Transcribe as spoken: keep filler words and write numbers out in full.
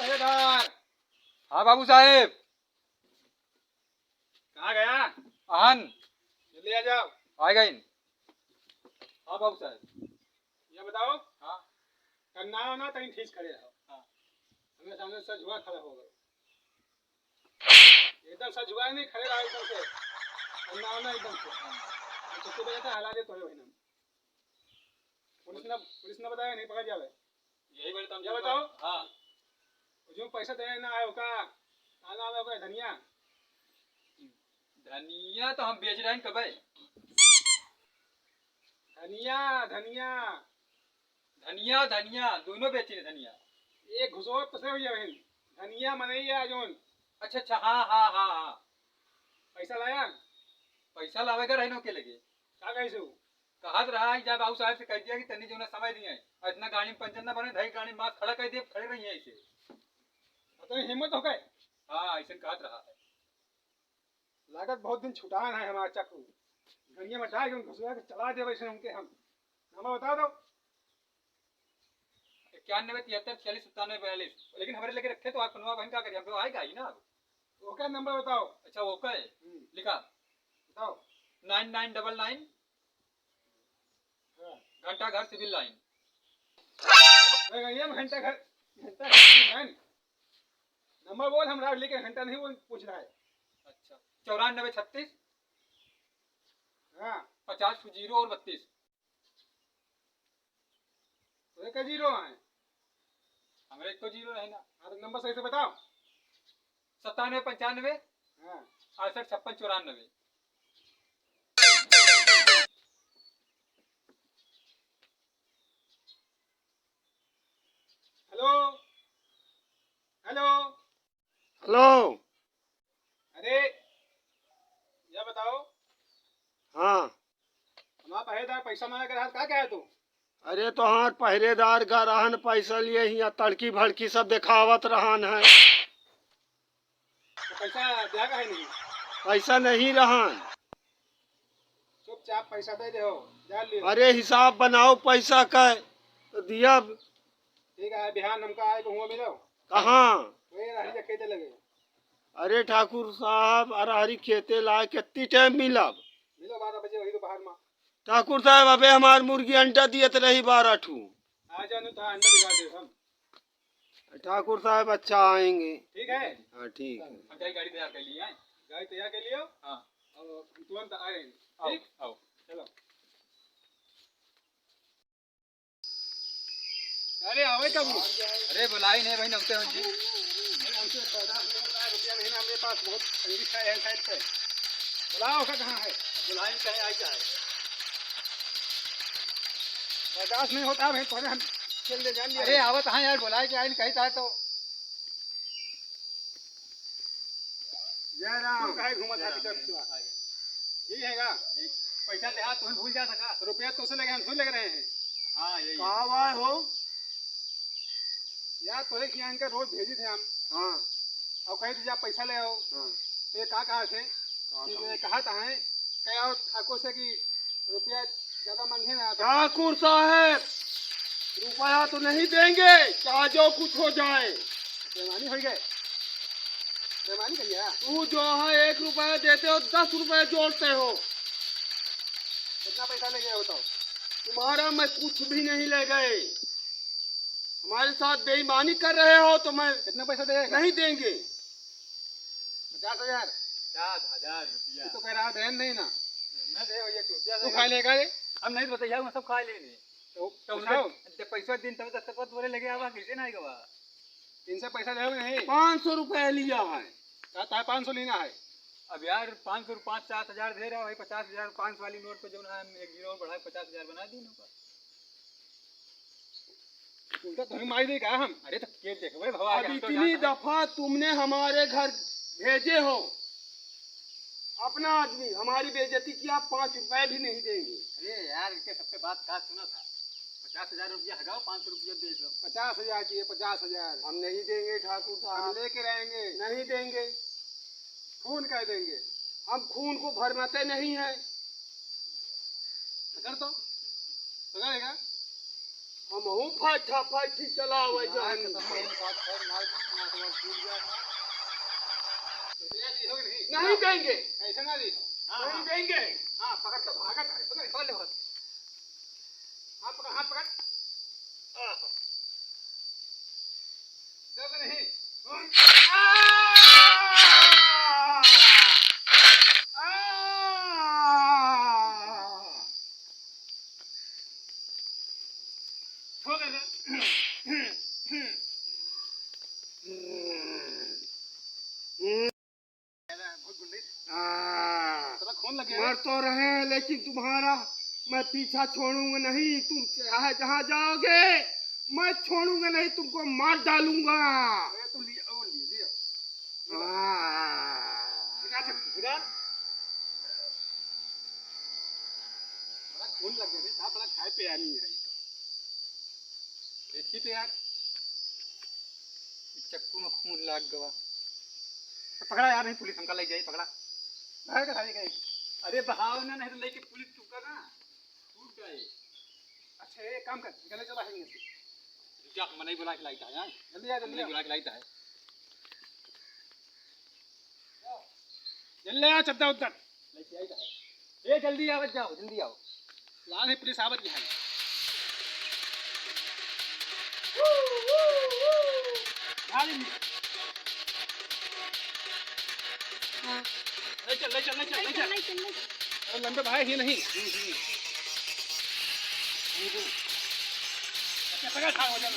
पहरेदार। हाँ बाबू साहेब। कहाँ गया? अहन। जल्दी आ जाओ। आ गइन। हाँ बाबू साहेब। ये बताओ। हाँ। कन्ना ना तनी ठीक खड़े रहो। हाँ। हमें सामने सर झुका खड़ा हो गए। एकदम सर झुका नहीं, खड़े रहो एकदम से। कन्ना ना एकदम से। हाँ। ये चुप्पी बैठा, हला दे तो है वही ना। पुलिस ना, पुलिस ना बताया, नहीं पकड़ जावे। यही बात हम ये बताओ। हाँ। जो पैसा देने ना आए ओका, का नाम है ओका? धनिया। धनिया तो हम बेच रहे हैं कबे। धनिया, धनिया। धनिया, धनिया, दोनों बेची ने धनिया। एक घुसोर तो से हुई है। धनिया मनैया जोन। अच्छा, अच्छा, हाँ, हाँ, हाँ, हाँ। पैसा लाया? पैसा लावे का रहे नो के लगे। का कहे से? कहत रहा है, जा बाबू साहब से कह दिया कि तनी जोना समय दिए, और इतना गाड़ी में पंचर ना बने, ढाई गाड़ी में मास खड़ा कर दिए, खड़े रहिए ऐसे। इतनी हिम्मत हो गए? हाँ, ऐसे कहत रहा है। लागत बहुत दिन छुटान है हमारा चाकू। गनिया में डाल के उनको घुसवा के चला दे वैसे उनके हम। नंबर बता दो। इक्यानवे तिहत्तर छियालीस सत्तानवे बयालीस। लेकिन हमारे लेके रखे तो आप फोनवा बहन का करिए, हम तो आएगा ही ना। ओका नंबर बताओ। अच्छा, ओका है। हम्म। लिखा। बताओ। नाइन नाइन डबल नाइन। हाँ। घंटा घर सिविल लाइन। अरे, ये घंटा घर, घंटा घर सिविल लाइन। नंबर बोल, हम राउर लेके घंटा नहीं बोल, पूछ रहा है। अच्छा, चौरानबे छत्तीस। हाँ। पचास जीरो और बत्तीस। तो एक जीरो है। हमारे एक तो जीरो है ना। हाँ, तो नंबर सही से बताओ। सत्तानबे पंचानबे। हाँ। अड़सठ छप्पन चौरानबे। हेलो, हेलो। हेलो। अरे, या बताओ। हाँ। हमारा पहरेदार पैसा मांगा कर हाथ का क्या है तू? अरे, तोहार पहरेदार का रहन पैसा लिए ही, या तड़की भड़की सब देखावत रहन है। तो पैसा दिया का है नहीं? पैसा नहीं रहन। चुपचाप पैसा दे दे हो, जा लियो। अरे, हिसाब बनाओ पैसा का, तो दियब। ठीक है, बिहान हमका आए तो हुआ मिलो। कहाँ? वही रहरी के खेते लगे। अरे ठाकुर साहब, अरहरी खेते लाए कितनी टाइम मिलब? मिलो बारह बजे वही दोपहर में। ठाकुर साहब, अबे हमार मुर्गी अंडा दियत रही बारह ठू। आ जाओ, नहीं तो अंडा बिगाड़ दे हम। ठाकुर साहब, अच्छा आएंगे। ठीक है? हाँ, ठीक है। हम जाई गाड़ी तैयार कर लिए हैं। गाड़ी तैयार कर लियो। हाँ। और तुरंत आए। आओ, ठीक? आओ। चलो। अरे, आवे कब? अरे, बुलाई नहीं भाई, नमते हो जी। अरे, हमसे पचास रुपया नहीं ना, हमरे पास बहुत तंगी है, है side पे। बुलाओ, का कहाँ है? बुलाई कहीं आई जाए। बर्दाश्त नहीं होता भाई, पहले हम चल दे, जान लिया। अरे, आवत हाँ यार, बुलाई के आई, कहीं था तो। जय राम। तू काहे घूमत है पीछे पीछे? यही है का? यही। पैसा दे, हाँ, तुम्हें भूल जा सका। रुपया तो से लगे, हम थोड़ी लग रहे हैं। हाँ, यही है। कहाँ आए हो? यार, तोरे के यहाँ इनका रोज भेजी थे हम। हाँ। और कहीं तो जा पैसा ले आओ। हाँ। तो ये का कहा थे? कहा कि था? ये कहा था है, कहे और ठाकुर से कि रुपया ज्यादा मांगे ना तो। ठाकुर साहब, रुपया तो नहीं देंगे, चाहे जो कुछ हो जाए। बेईमानी हो गए। बेईमानी करिए। तू जो है एक रुपया देते हो, दस रुपया जोड़ते हो। कितना पैसा ले गए बताओ? तुम्हारा मैं कुछ भी नहीं ले गए। हमारे साथ बेईमानी कर रहे हो तो मैं कितना पैसा देगा? नहीं देंगे। पचास हजार। पचास हजार रुपया। तू तो कह रहा देन नहीं ना। ना दे भैया, चूतिया तू खा लेगा रे? हम नहीं तो बताइए, हम सब खा लेने। तो तो उठाओ। उनका जब पैसा दिन तब तक तब बोले लगे आवा, कैसे ना आएगा वहाँ? इनसे पैसा ले नहीं। पाँच सौ रुपया लिया है। कहता है पाँच सौ लेना है। अब यार, पाँच सौ, पाँच, सात हजार दे रहा है भाई, पचास हजार, पाँच सौ वाली नोट पे जो ना हम एक जीरो और बढ़ा के पचास हजार बना दी ना। उल्टा तुम्हें मार देगा हम। अरे तो के देखबे भवा, अब हम तो इतनी जानते हैं। दफा तुमने हमारे घर भेजे हो, अपना आदमी, हमारी बेइज्जती किया, पाँच रुपए भी नहीं देंगे। अरे यार, इनके सबके बात का सुना था, पचास हजार रुपया हटाओ, पाँच सौ रुपया दे दो। पचास हजार चाहिए, पचास हजार। हम नहीं देंगे ठाकुर साहब। हम लेके रहेंगे। नहीं देंगे। खून कर देंगे। हम खून को भरमाते नहीं हैं। पकड़ तो, पकड़ेगा। हम हूँ फटाफट ही चलावे हाँ, जाएंगे। खत्म हो गई बात, खैर, मार दी। नहीं देंगे। ऐसा ना दी। हाँ, नहीं हाँ। देंगे। हाँ, पकड़ के भागत है। पकड़, पकड़ ले, पकड़। हाथ पकड़, हाथ पकड़। आह। दर्द नहीं। आ! आ! छोड़ दे। बहुत गुंडी। हाँ। तेरा खून लग गया। मर तो रहे हैं, लेकिन तुम्हारा मैं पीछा छोड़ूंगा नहीं। तुम चाहे जहाँ जाओगे, मैं छोड़ूंगा नहीं, तुमको मार डालूंगा। अरे, तू लिया, वो लिया, लिया। हाँ। बिगाड़, बिगाड़। बड़ा खून लग गया रे, साहब, बड़ा खाए पे आनी है ये तो। देखी तो यार, चक्कू में खून लाग गवा। तो पकड़ा यार, नहीं पुलिस हमका ले जाई, पकड़ा। भाग, भाग, भाग। अरे बहाव ना, नहीं तो लेके पुलिस चुका ना, छूट जाए। अच्छा, एक काम कर, निकले चला है यहाँ से। जा, मनई बुला के लाइता है, हाँ? जल्दी आ, जल्दी मनई आ। बुला के लाइता है। जल्दी आ, चद्दर उद्दर। लेके आई है। ए, जल्दी आवत जाओ, जल्दी आओ। लाल है पुलिस आवत यहाँ। भाग जल्दी। ले चल, ले चल, ले चल, ले चल। अरे लंबे भाई ही नहीं। हम्म, हम्म। हम्म, हम्म। अच्छा, पकड़, खा, हो जा।